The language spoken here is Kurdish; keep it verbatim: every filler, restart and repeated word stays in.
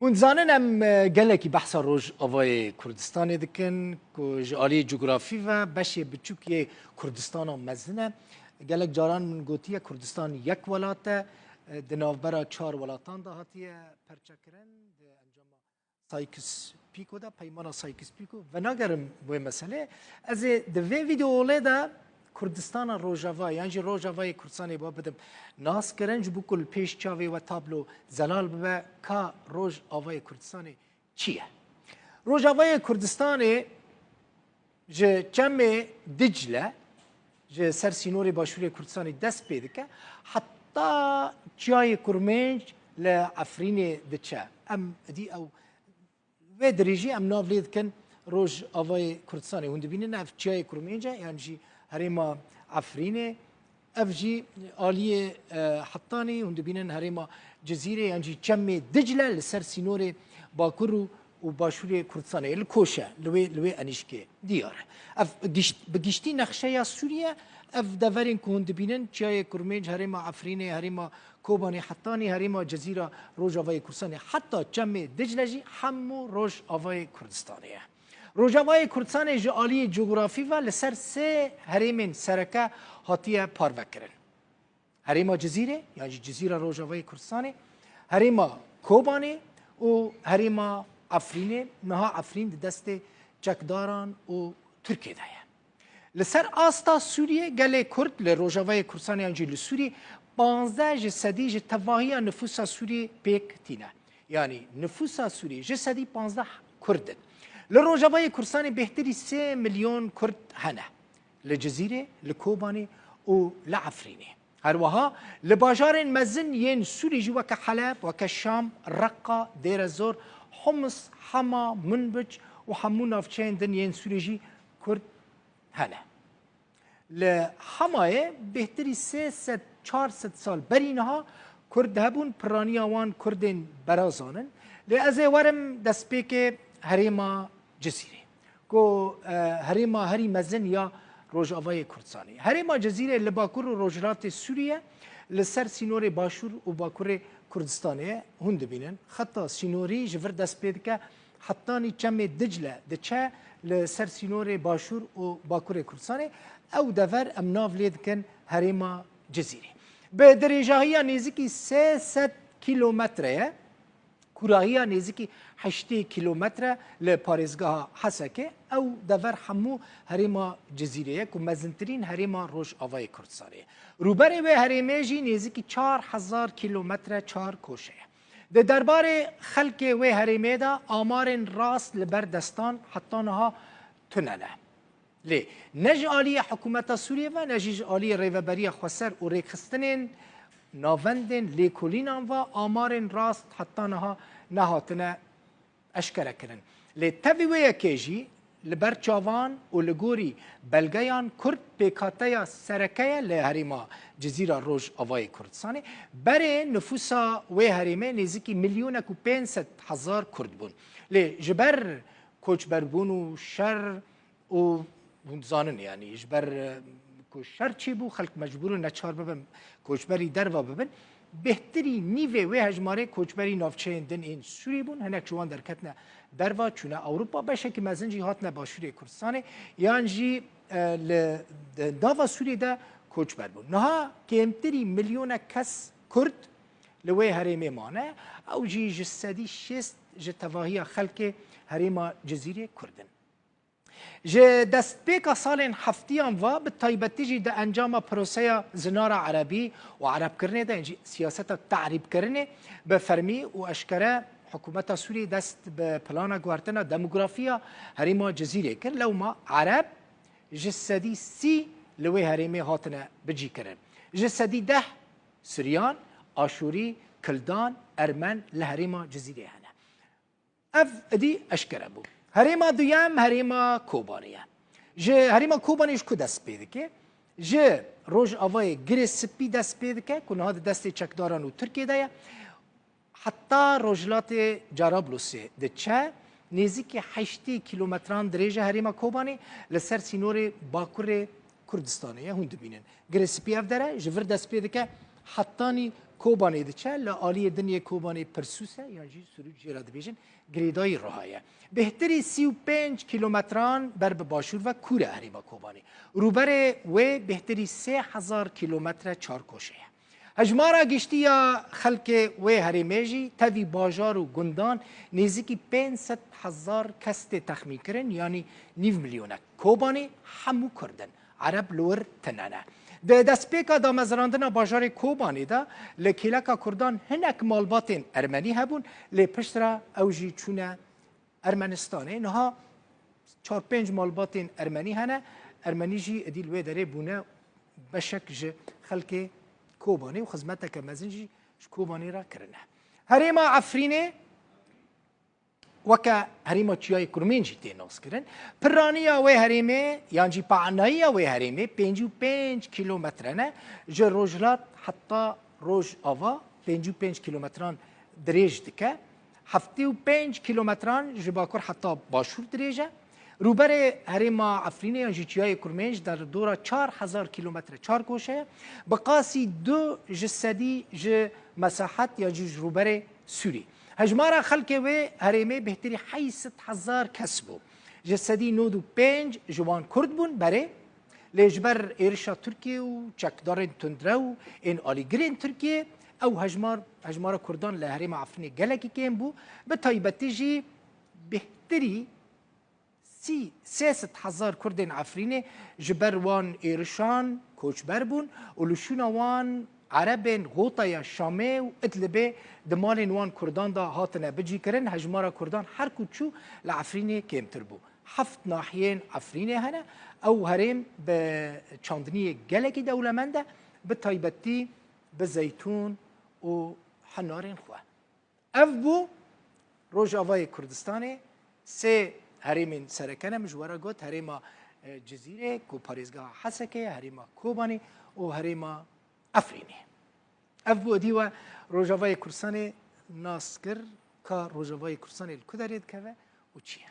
Hûn dizanin em, e, gelekî behsa Rojavayê Kurdistanê dikin ku ji aliyê cografî ve beşê biçûk yê Kurdistana mezin e. Gelek caran min gotiye Kurdistan yek welat e, e, di navbera çar welatan de hatiye perçekirin. Di encama Sykes-Picot de, peymana Sykes-Picot, venagerim wê meselê. Ez ê di vê vîdeolê de Kurdistana Rojava yan jî Rojavayê Kurdistanê ba bidim nas kirin, ji bo ku li pêş çavê we tablo zelal bibe ka Rojavayê Kurdistanê çi ye. Rojavayê Kurdistanê ji Çemê Dicle, ji ser sînorê Başûrê Kurdistanê dest pê dike, heta Çiyayê Kurmênc li Efrînê diçe. Em idî ew, vê dirêjî em nav lê dikin Rojavayê Kurdistanê. Hûn dibînin ev Çiyayê Kurmênc e, yan jî herêma Efrînê. Ev jî aliyê, e, Hetanî, hûn dibînin herêma Cizîrê, yan jî Çemê Dicle li ser sînorê Bakur û, û Başûrê Kurdistanê, li koş e, li wê, li wê enîşkê diyar e. Ev gişt-, bi giştî nexşeya Sûriye, ev deverên ku hûn dibînin, Çiyayê Kurmênc, herêma Efrînê, herêma Kobanê, Hetanî, herêma Cizîra Rojavayê Kurdistanê, heta Çemê Dicle jî hemû Rojavayê Kurdistanê ye. Rojavayê Kurdistanê ji aliyê cografî ve li ser sê herêmên sereke hatiye parvekirin. Herêma Cizîrê, yan jî Cizîra Rojavayê Kurdistanê, herêma Kobanê û herêma Efrînê. Niha Efrîn di destê çekdaran û Tirkiyê de ye. Li ser asta Sûriyê gelê Kurd li Rojavayê Kurdistanê yan jî li Sûriyê panzdeh ji sedî ji tevahiya nifûsa Sûriyê pêk tîne. Yanî nifûsa Sûriyê ji sedî panzdeh Kurd in. Li Rojavayê Kurdistanê bêhtirî sê milyon Kurd hene. Li Cizîrê, li Kobanê û li Efrînê. Her wiha li bajarên mezin yên Sûrî jî weke Heleb, weke Şam, Reqa, Dêrezor, Homs, Hema, Minbic û hemû navçeyên din yên Sûrî jî Kurd hene. Li Hemayê bêhtirî sê sed çar sed sal berî niha Kurd hebûn, piraniya wan Kurdên berazan in. Lê ez ê werim destpêkê herêma Cizîrê, ku, e, herêma herî mezin ya Rojavayê Kurdistanê. Herêma Cizîrê li bakur û rojhilatê Sûriye, li ser sînorê başûr û bakurê Kurdistanê ye. Hûn dibînin, xeta sînorî ji vir dest pê dike, hetanî Çemê Dicle diçe li ser sînorê başûr û bakurê Kurdistanê. Ew dever em nav lê dikin herêma Cizîrê. Bi dirêjahiya nêzîkî sê sed kîlometre ye. Kûrahiya nêzîkî heştê kîlometre li parêzgeha Hesekê, ew dever hemû herêma Cizîrê ye ku mezintirîn herêma Rojavayê Kurdistanê ye. Rûberê wê herêmê jî nêzîkî çar hezar kîlometre çar koşe ye. Di derbarê xelkê wê herêmê de amarên rast li ber destan heta niha tune ne. Lê ne ji aliyê hikûmeta Sûriyê ve, ne jî ji aliyê Rêveberiya Xweser û rêxistinên navendên lêkolînan ve amarên rast heta niha nehatine eşkere kirin. Lê tevî wê yekê jî li ber çavan û li gorî belgeyan Kurd pêkhateya sereke ye li herêma Cizîra Rojavayê Kurdistanê. Berê nifûsa wê herêmê nêzîkî milyonek û pênc sed hezar Kurd bûn. Lê ji ber koçberbûn û şer û hûn dizanin, yanî ji ber, e, ku şer çêbû, xelk mecbûr in neçar bibin koçberî derva bibin. Bêhtirî nîvê wê hejmarê koçberî navçeyên din ên Sûrî bûn. Hinek ji wan derketine derva, çûne Ewropa. Beşekî mezin jî hatine başûrê Kurdistanê, yan jî, e, li, di nava Sûriyê de koçber bûn. Niha kêmtirî milyonek kes Kurd li wê herêmê mane. Ew jî ji sedî şêst ji tevahiya xelkê herêma Cizîrê Kurd in. Ji destpêka salên heftiyan ve, bi taybetî jî di encama proseya Zinara Erebî û Erebkirinê de, yan jî siyaseta terîbkirinê, bi fermî û eşkere hikûmeta Sûriyê dest bi plana guhertina demografiya herêma Cizîrê kir. Lewma Ereb ji sedî sî li wê herêmê hatine bicîkirin. Ji sedî deh Siryan, Aşûrî, Kildan, Ermen li herêma Cizîrê hene. Ev idî eşkere bû. Herêma duyem herêma Kobanê ye. Ji herêma Kobanê ji ku dest pê dike? Ji rojavayê Girê Spî dest pê dike, ku niha di destê çekdaran û Tirkiyê de ye. Heta rojhilatê Carablûsê diçe, nêzîkî heştê kîlometran dirêj e herêma Kobanê, li ser sînorê bakurê Kurdistanê ye. Hûn dibînin. Girê Spî ev der e, ji vir dest pê dike, hetanî Kobanê diçe, li aliyê din yê Kobanê Pirsûs e, yan jî Sûrûc jê re dibêjin, girêdayî Riha ye. Bêhtirî sî û pênc kîlometran ber bi başûr ve kûr e herêma Kobanê. Rûberê wê bêhtirî sê hezar kîlometre çarkoşe ye. Hejmara giştî ya xelkê wê herêmê jî tevî bajar û gundan nêzîkî pênc sed hezar kes tê texmînkirin, yanî nîv milyonek. Kobanê hemû Kurd in. Ereb li wir tune ne. Di destpêka damezrandina bajarê Kobanê de li kêleka Kurdan hinek malbatên Ermenî hebûn, lê piştre ew jî çûne Ermenistanê. Niha çar pênc malbatên Ermenî hene. Ermenî jî êdî li wê derê bûne beşek ji xelkê Kobanê û xizmeteke mezin jî ji Kobanê re kirine. Herêma Efrînê weke herêma Çiyayê Kurmên jî tê naskirin. Piraniya wê herêmê yan jî panayiya wê herêmê pêncî û pênc kîlometre ne, ji rojhilat heta rojava pêncî û pênc kîlometran dirêj dike. Heftê û pênc kîlometran ji bakur heta başûr dirêj e. Rûberê herêma Efrînê yan jî Çiyayê Kurmên ji derdora çar hezar kîlometre çarkoşe ye. Bi qasî du ji sedî ji mesahet yan jî ji rûberê Sûrî. Hejmara xelkê wê herêmê bêhtirî heyşt sed hezar kes bû. Ji sedî nod û pênc ji wan Kurd bûn berê, lê ji ber êrişa Tirkiyê û çekdarên tundrew ên alîgirên Tirkiyê ew hejmar, hejmara Kurdan li herêma Efrînê gelekî kêm bû. Bi taybetî jî bêhtirî sî, sê sed hezar Kurdên Efrînê ji ber wan êrişan koçber bûn û li şûna wan Erebên Xotaya Şamê û Idlibê di malên wan Kurdan de hatine bicîkirin. Hejmara Kurdan her ku çû li Efrînê kêmtir bû. Heft nahiyên Efrînê hene. Ew herêm bi çandiniyê gelekî dewlemend e, bi taybetî bi zeytûn û henarên xwe. Ev bû Rojavayê Kurdistanê, sê herêmên sereke ne, min ji we re got, herêma, e, Cizîrê, ku parêzgeha Hesekê ye, herêma Kobanê û herêma Efrînê. Ev bû, êdî we Rojavayê Kurdistanê nas kir, ka Rojavayê Kurdistanê li ku derê dikeve û çi ye?